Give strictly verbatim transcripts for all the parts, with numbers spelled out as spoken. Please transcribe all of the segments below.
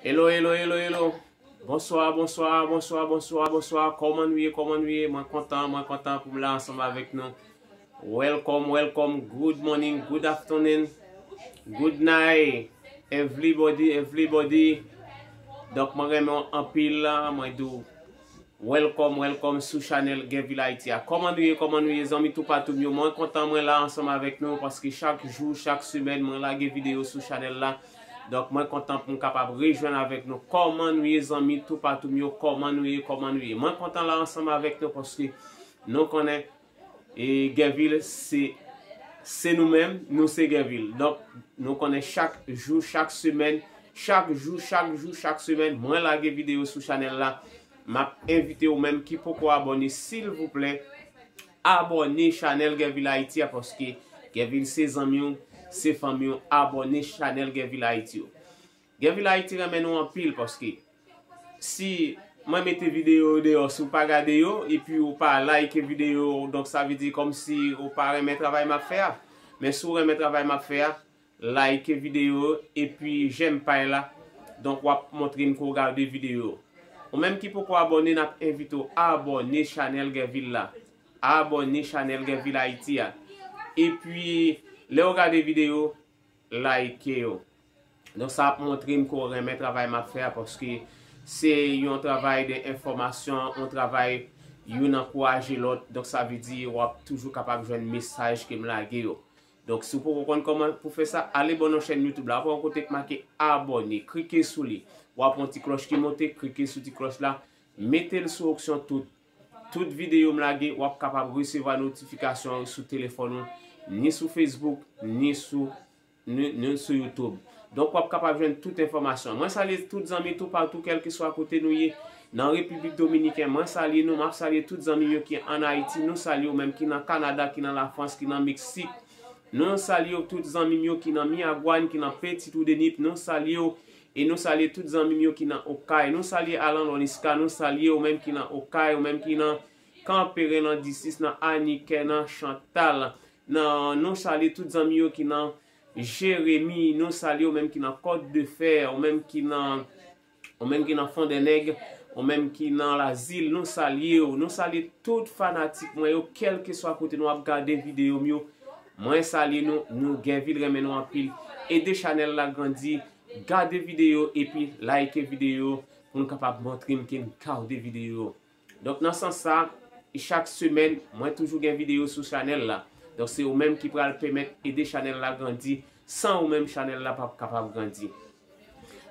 Hello, hello, hello, hello. Bonswa, bonswa, bonswa, bonswa, bonswa. Kòman nou ye, kòman nou ye? Mwen kontan, mwen kontan pou m la ansanm avèk nou. Welcome, welcome. Good morning, good afternoon, good night. Everybody, everybody. Donk, mwen renmen w anpil la, mwen di w welcome, welcome sou chanèl Guerville Haïti a. Kòman nou ye, kòman nou ye, zanmi toupatou m yo? Mwen kontan mwen la ansanm avèk nou, paske chak jou, chak semèn, mwen lage videyo sou chanèl la. Donk, mwen kontan pou m kapab rejwenn avèk nou. Kòman nou ye, zanmi toupatou m yo? Kòman nou ye, kòman nou ye? Mwen kontan la ansanm avèk nou, paske nou konnen, e, Guerville, se, se nou menm, nou se Guerville. Donk, nou konnen chak jou, chak semèn, chak jou, chak jou, chak semèn, mwen lage videyo sou chanèl la. M ap envite ou menm ki poko abòne, silvouplè, abòne chanèl Guerville Haïti a, paske Guerville se zanmi w, se fanmi w, abòne chanèl Guerville Haïti yo. Guerville Haïti renmen nou anpil, paske si mwen mete videyo yo deyò, si w pa gade yo, epi ou pa like videyo, donk sa vle di kòmsi ou pa renmen travay m ap fè a. Men si w renmen travay m ap fè a, like videyo yo, epi j'aime pay la. Donk, w ap montre m ke w gade videyo yo. Ou menm ki poko abòne, n ap envite w abòne chanèl Guerville la. Abòne chanèl Guerville Haïti a. Epi, lè w gade videyo, like yo. Donk, sa ap montre m ke w renmen travay m ap fè a, paske se yon travay de enfòmasyon, yon travay youn ankouraje lòt. Donk, sa vle di w ap toujou kapab jwenn mesaj ke m lage yo. Donk, si w poko konn kòman pou fè sa, ale bò nan chèn YouTube la. W ap wè yon kote k make abòne. Klike sou li. W ap wè yon ti klòch ki monte, klike sou ti klòch la. Mete l sou opsyon tout. Tout videyo m lage, w ap kapab resevwa notifikasyon yo sou telefòn ou, ni sou Facebook, ni sou, ni, ni sou YouTube. Donk, w ap kapab jwenn tout enfòmasyon. Mwen salye tout zanmi toupatou, kèlkeswa kote nou ye, nan Repiblik Dominiken. Mwen salye nou, m ap salye tout zanmi m yo ki ann Ayiti. Nou salye w menm ki nan Kanada, ki nan Lafrans, ki nan Meksik. Nou salye w tout zanmi m yo ki nan Miragwàn, ki nan Petite Île de Nip. Nou salye w. E nou salye tout zanmi m yo ki nan Okay. Nou salye Alan Loniska. Nou salye w menm ki nan Okay, ou menm ki nan Kanperen, nan Disis, nan Anikè, nan Chantal. Nan, nou salye tout zanmi yo ki nan Jeremi. Nou salye w menm ki nan Kòt de Fè, ou menm ki nan, ou menm ki nan Fondènèg, ou menm ki nan Lazil. Nou salye w. Nou salye tout fanatik mwen yo, kèlkeswa kote nou ap gade videyo m yo. Mwen salye nou, nou Guerville renmen nou anpil. Ede chanèl la grandi, gade videyo epi like videyo pou nou kapab montre m ke n ka gade videyo. Donk, nan sans sa, chak semèn, mwen toujou gen videyo sou chanèl la. Donk, se ou menm ki pral pèmèt ede chanèl la grandi. San ou menm, chanèl la p ap kapab grandi.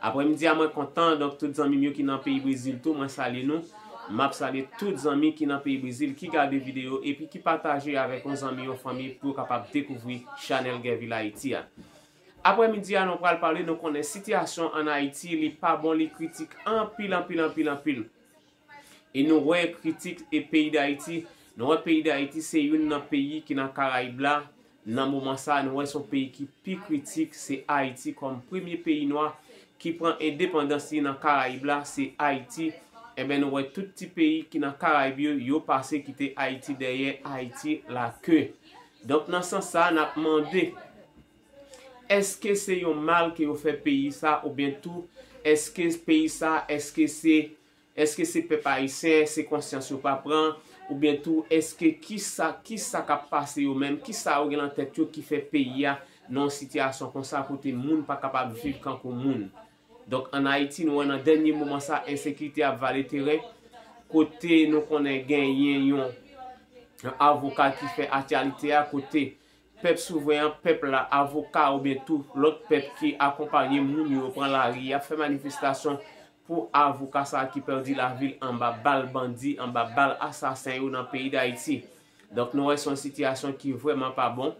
Aprèmidi a, mwen kontan. Donk, tout zanmi m yo ki nan peyi Brezil tou, mwen salye nou. M ap salye tout zanmi ki nan peyi Brezil, ki gade videyo epi ki pataje avèk yon zanmi, yon fanmi pou yo kapab dekouvri chanèl Guerville Haïti a. Aprèmidi a, nou pral pale, nou konnen sitiyasyon ann Ayiti, li pa bon, li kritik anpil, anpil, anpil, anpil. E nou wè kritik e peyi Dayiti, nou wè peyi Dayiti se youn nan peyi ki nan Karayib la. Nan moman sa, nou wè se yon peyi ki pi kritik, se Ayiti kòm premye peyi nwa ki pran endepandans li nan Karayib la, se Ayiti. Enben, nou wè tout ti peyi ki nan Karayib yo, yo pase kite Ayiti dèyè, Ayiti lake. Donk, nan sans sa, n ap mande, èske se yon mal ke yo fè peyi sa, oubyen tou, èske peyi sa, èske se Èske se pèp ayisyen, se konsyans yo pa pran, oubyen tou, èske kisa, kisa k ap pase yo menm, kisa yo gen nan tèt yo ki fè peyi a nan yon sitiyasyon konsa kote moun pa kapab viv kankou moun? Donk, ann Ayiti, nou wè nan dènye moman sa, ensekirite ap vale teren, kote nou konnen genyen yon, yon avoka ki fè aktyalite a, kote pèp souvren an, pèp la, avoka oubyen tou lòt pèp ki akonpaye moun yo pran lari, y ap fè manifestasyon pou avoka sa a ki pèdi lavi l anba bal bandi, anba bal asasen yo nan peyi Dayiti. Donk, nou wè se yon sitiyasyon ki vrèman pa bon.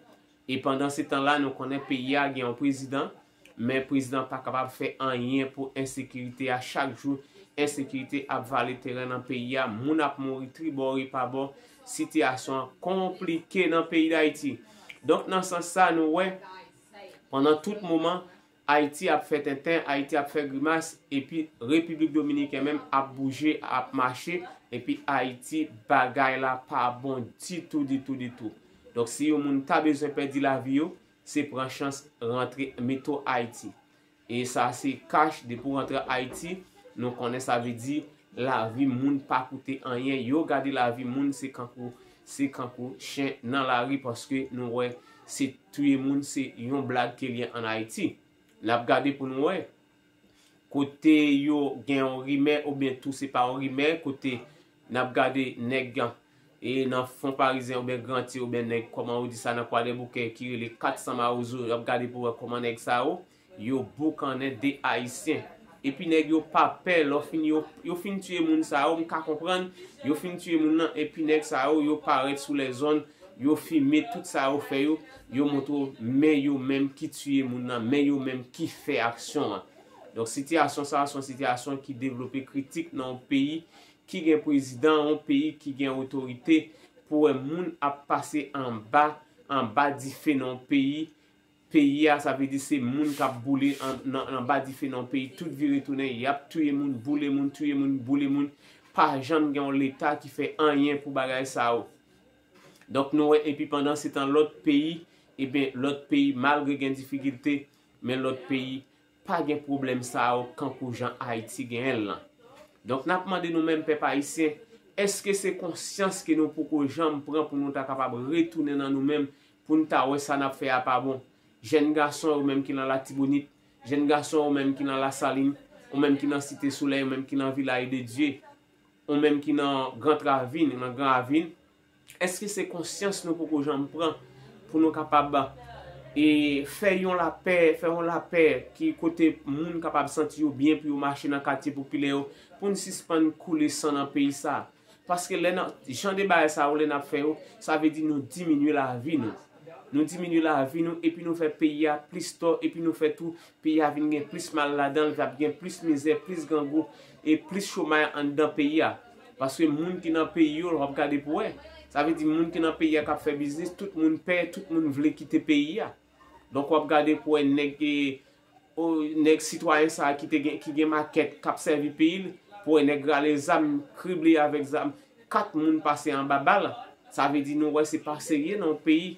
E pandan se tan la, nou konnen peyi a gen yon prezidan, men prezidan pa kapab fè anyen pou ensekirite a. Chak jou, ensekirite ap vale teren nan peyi a. Moun ap mouri tribò e pabò. Sitiyasyon an konplike nan peyi Dayiti. Donk, nan sans sa, nou wè, pandan tout moman, Ayiti ap fè tenten, Ayiti ap fè grimas, epi Repiblik Dominiken menm ap bouje, ap mache, epi Ayiti, bagay la pa bon ditou, ditou, ditou. Donk, si yon moun ta bezwen pèdi lavi yo, se pran chans rantre, mete w Ayiti. E sa se kach, depi w rantre Ayiti, nou konnen sa vle di lavi moun pa koute anyen. Yo gade lavi moun se kankou, se kankou chen nan lari, paske nou wè se touye moun se yon blag ke l ye ann Ayiti. N ap gade pou nou wè. Kote yo gen yon rimè, oubyen tou se pa yon rimè, kote n ap gade nèg e nan Fon Parizyen oubyen Granti oubyen nèg, kòman yo di sa, nan Kwadèboukè ki rele kat san Mawozo, y ap gade pou wè kòman nèg sa yo, yo boukannen de Ayisyen. Epi nèg yo pa pè, lè w fin yo, yo fin tiye moun sa yo, m ka konprann, yo fin tiye moun nan, epi nèg sa yo, yo parèt sou lèzòn, yo filme tout sa yo fè yo, yo montre w men yo menm ki tiye moun nan, men yo menm ki fè aksyon an. Donk sitiyasyon sa a se yon sitiyasyon ki devlope kritik nan yon peyi ki gen prezidan, yon peyi ki gen otorite, pou wè moun ap pase anba, anba dife nan yon peyi. Peyi a, sa vle di se moun k ap boule an, nan, anba dife nan yon peyi, tout vire tounen, y ap touye moun, boule moun, touye moun, boule moun. Pa janm gen yon leta ki fè anyen pou bagay sa yo. Donk nou wè, epi pandan se tan lòt peyi, ebyen lòt peyi malgre gen difikilte, men lòt peyi pa gen pwoblèm sa yo kankou jan Ayiti genyen l lan. Donk n ap mande nou menm pèp ayisyen, èske se konsyans ke nou poko janm pran pou nou ta kapab retounen nan nou menm, pou n ta wè sa n ap fè a pa bon? Jèn gason yo menm ki nan Latibonit, jèn gason yo menm ki nan Lasalin, ou menm ki nan Site Solèy, ou menm ki nan Vilaj de Dye, ou menm ki nan Gran Ravin, nan Gran Ravin, èske se konsyans nou poko janm pran pou nou kapab e fè yon lapè, fè yon lapè ki kote moun kapab santi yo byen pou yo mache nan katye popilè yo, pou n sispann koule san nan peyi sa? Paske lè nan jan de bagay sa yo, lè n ap fè yo, sa vle di nou diminye lavi nou. Nou diminye lavi nou, epi nou fè peyi a plis tò, epi nou fè tou peyi a vin gen plis mal ladan l, ap gen plis mizè, plis grangou, e plis chomay anndan peyi a. Paske moun ki nan peyi yo, w ap gade pou wè. Sa vle di moun ki nan peyi a k ap fè biznis, tout moun pè, tout moun vle kite peyi a. Donk w ap gade pou wè nèg, e, o, nèg sitwayen sa a ki te gen, ki gen makèt k ap sèvi peyi l, pou wè nèg rale zam, krible avèk zam, kat moun pase anba bal. Sa vle di nou wè se pa serye nan yon peyi.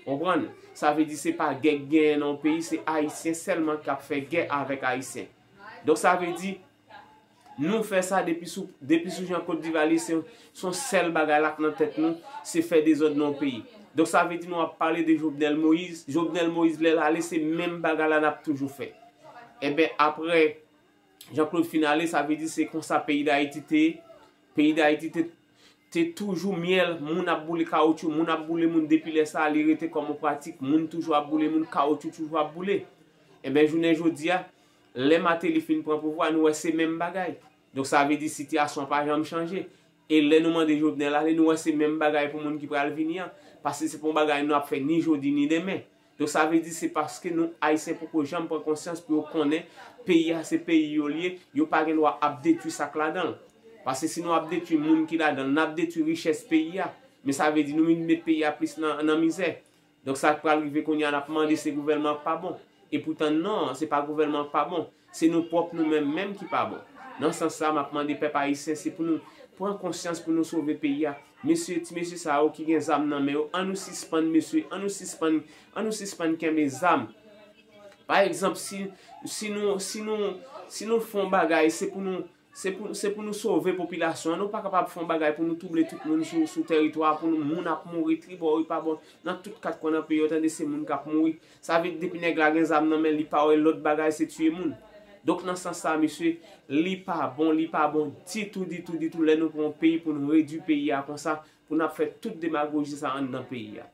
Konprann? Sa vle di se pa gè k genyen nan yon peyi, se Ayisyen sèlman k ap fè gè avèk Ayisyen. Donk sa vle di, nou fè sa depi sou, depi sou Jean Claude Duvalier, se, se yon sèl bagay la k nan tèt nou, se fè dezòd nan yon peyi. Donk sa vle di nou ap pale de Jovenel Moïse. Jovenel Moïse lè l ale, se menm bagay la n ap toujou fè. Enben, apre Jean Claude fin ale, sa vle di se konsa peyi Dayiti te ye. Peyi Dayiti te, te toujou myèl, moun ap boule kawotchou, moun ap boule moun depi lè sa a, li rete kòm yon pratik, moun toujou ap boule moun, kawotchou toujou ap boule. Enben, jounen jodi a, lè Martelly fin pran pouvwa, nou wè se menm bagay. Donk sa vle di sitiyasyon an pa janm chanje. E lè nou mande Jovenel ale, nou wè se menm bagay pou moun ki pral vini an. Paske se pa yon bagay nou ap fè ni jodi ni demen. Donk sa vle di se paske nou Ayisyen poko janm pran konsyans pou yo konnen peyi a se peyi yo l ye, yo pa gen dwa ap detwi sa k ladan l. Paske si nou ap detwi moun ki ladan l, n ap detwi richès peyi a. Men sa vle di nou vin met peyi a plis nan, nan mizè. Donk sa k pral rive kounye a, n ap mande se gouvènman an k pa bon. Epoutan non, se pa gouvènman an k pa bon. Se nou pwòp nou menm menm ki pa bon. Nan sans sa, m ap mande pèp ayisyen, se pou nou pran konsyans pou nou sove peyi a. Mesye, ti mesye sa yo ki gen zam nan men yo, an nou sispann, mesye, an nou sispann, an nou sispann kenbe zam. Pa egzanp, si, si nou, si nou, si nou fè yon bagay, se pou nou, se pou, se pou nou sove popilasyon an. Nou pa kapab fè yon bagay pou nou twouble tout moun sou, sou tèritwa, pou nou, moun ap mouri tribò, wi pa bò, nan tout kat kwen nan peyi yo, tande se moun k ap mouri. Sa vle di depi nèg la gen zam nan men li, pa wè lòt bagay, se tiye moun. Donk nan sans sa, mesye, li pa bon, li pa bon ditou, ditou, ditou, lè nou pran yon peyi pou nou redwi peyi a konsa, pou n ap fè tout demagoji sa anndan peyi a.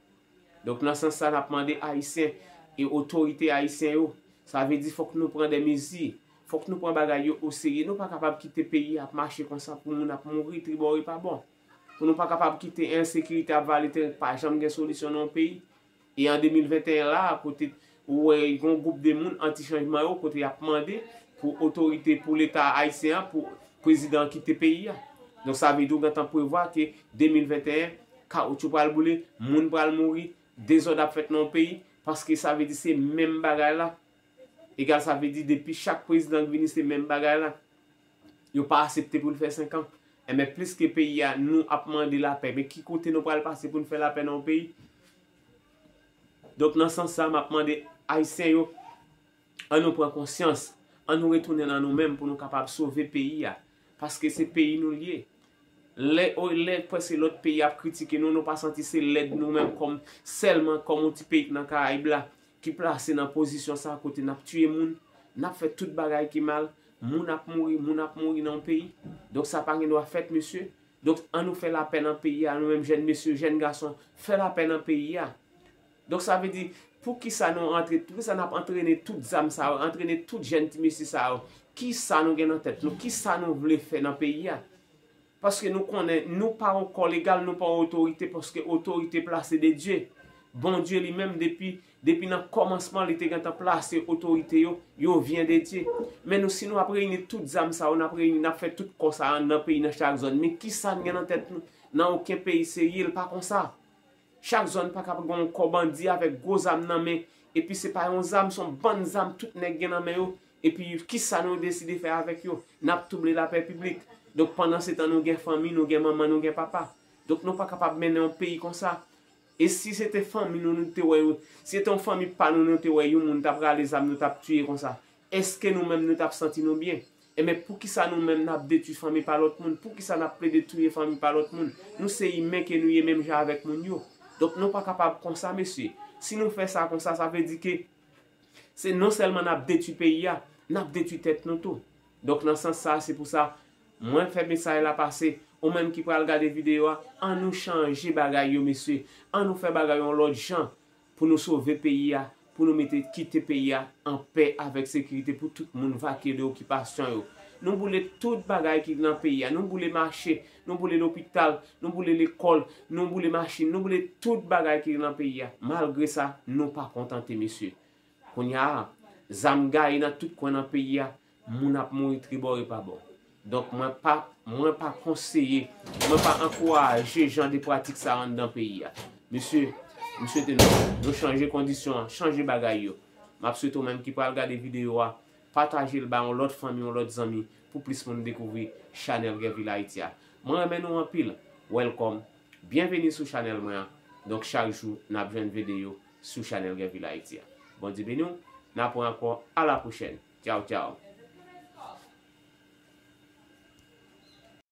Donk nan sans sa, n ap mande Ayisyen e otorite ayisyen yo, sa vle di fòk nou pran de mezi, fòk nou pran bagay yo oserye. Nou pa kapab kite peyi a ap mache konsa pou moun ap mouri tribò e pa bò. Pou nou pa kapab kite ensekirite ap vale teren, pa janm gen solisyon nan yon peyi. E an de mil venteyen la, kote ou wè gen yon gwoup de moun anti chanjman yo, kote y ap mande pou otorite, pou leta ayisyen an, pou prezidan an kite peyi a. Donk sa vle di w gentan prevwa ke de mil venteyen, kawotchou pral boule, moun pral mouri, dezòd ap fèt nan yon peyi, paske sa vle di se menm bagay la. Egal sa vle di depi chak prezidan k vini se menm bagay la. Yo pa aksepte pou l fè senk an. Enben plis ke peyi a nou ap mande lapè, men ki kote nou pral pase pou n fè lapè nan yon peyi? Donk nan sans sa, m ap mande ayisyen yo, An nou pran konsyans, an nou retounen nan nou menm pou nou kapab sove peyi a. Paske se peyi nou l ye. Lè, o, lè prèske lòt peyi ap kritike nou, nou pa santi se lèd nou menm kòm, sèlman kòm yon ti peyi k nan Karayib la, ki plase nan pozisyon sa kote n ap tiye moun, n ap fè tout bagay ki mal, moun ap mouri, moun ap mouri nan yon peyi. Donk sa pa gen dwa fèt, mesye. Donk an nou fè lapè nan peyi a, nou menm jèn mesye, jèn gason, fè lapè nan peyi a. Donk sa vle di, poukisa nou antre, poukisa n ap antrene tout zam sa yo, antrene tout jèn ti mesye sa yo? Kisa nou gen nan tèt nou? Kisa nou vle fè nan peyi a? Paske nou konnen nou pa yon kò legal, nou pa yon otorite, paske otorite plase de Dye. Bondye li menm, depi, depi nan kòmansman, li te gentan plase otorite yo, yo vyen de Dye. Men nou, si nou ap reyini tout zam sa yo, n ap reyini, n ap fè tout kò sa a anndan peyi nan chak zòn. Men kisa n gen nan tèt nou? Nan okenn peyi serye, l pa konsa. Chak zòn pa ka gen yon kò bandi avèk gwo zam nan men, epi se pa yon zam, se yon bann zam tout nèg gen nan men yo, epi kisa nou deside fè avèk yo? N ap twouble lapè piblik. Donk, pandansetan, nou gen fanmi, nou gen manman, nou gen papa. Donk, nou pa kapab mennen yon peyi konsa. E si se te fanmi nou, nou te wè yo, si se te yon fanmi pa nou, nou te wè yon moun t ap rale zam, nou t ap tiye konsa, èske nou menm nou t ap santi nou byen? Enben, poukisa nou menm n ap detwi fanmi pa lòt moun? Poukisa n ap plede touye fanmi pa lòt moun? Nou se imen ke nou ye, menm jan avèk moun yo. Donk, nou pa kapab konsa, mesye. Si nou fè sa konsa, sa vle di ke se non sèlman n ap detwi peyi a, n ap detwi tèt nou tou. Donk, nan sans sa, se pou sa, mwen fè mesaj la pase. Ou menm ki pral gade videyo a, an nou chanje bagay yo, mesye. An nou fè bagay yon lòt jan pou nou sove peyi a, pou nou mete, kite peyi a an pè avèk sekirite, pou tout moun vake de okipasyon yo. Nou boule tout bagay ki nan peyi a. Nou boule mache, nou boule lopital, nou boule lekòl, nou boule machin, nou boule tout bagay ki nan peyi a. Malgre sa, nou pa kontante, mesye. Kounye a, zam gaye nan tout kwen nan peyi a, moun ap mouri tribò e pa bò. Donk, mwen pa, mwen pa konseye, mwen pa ankouraje jan de pratik sa anndan peyi a. Mesye, m swete nou, nou chanje kondisyon an, chanje bagay yo. M ap swete ou menm ki pral gade videyo a, pataje l ba yon lòt fanmi, yon lòt zanmi, pou plis moun dekouvri chanèl Guerville Haïti a. Mwen renmen nou anpil. Welcome. Byenveni sou chanèl mwen an. Donk, chak jou, n ap jwenn videyo sou chanèl Guerville Haïti a. Bondye beni w. N ap wè ankò. A la pwochèn. Tchaw, tchaw.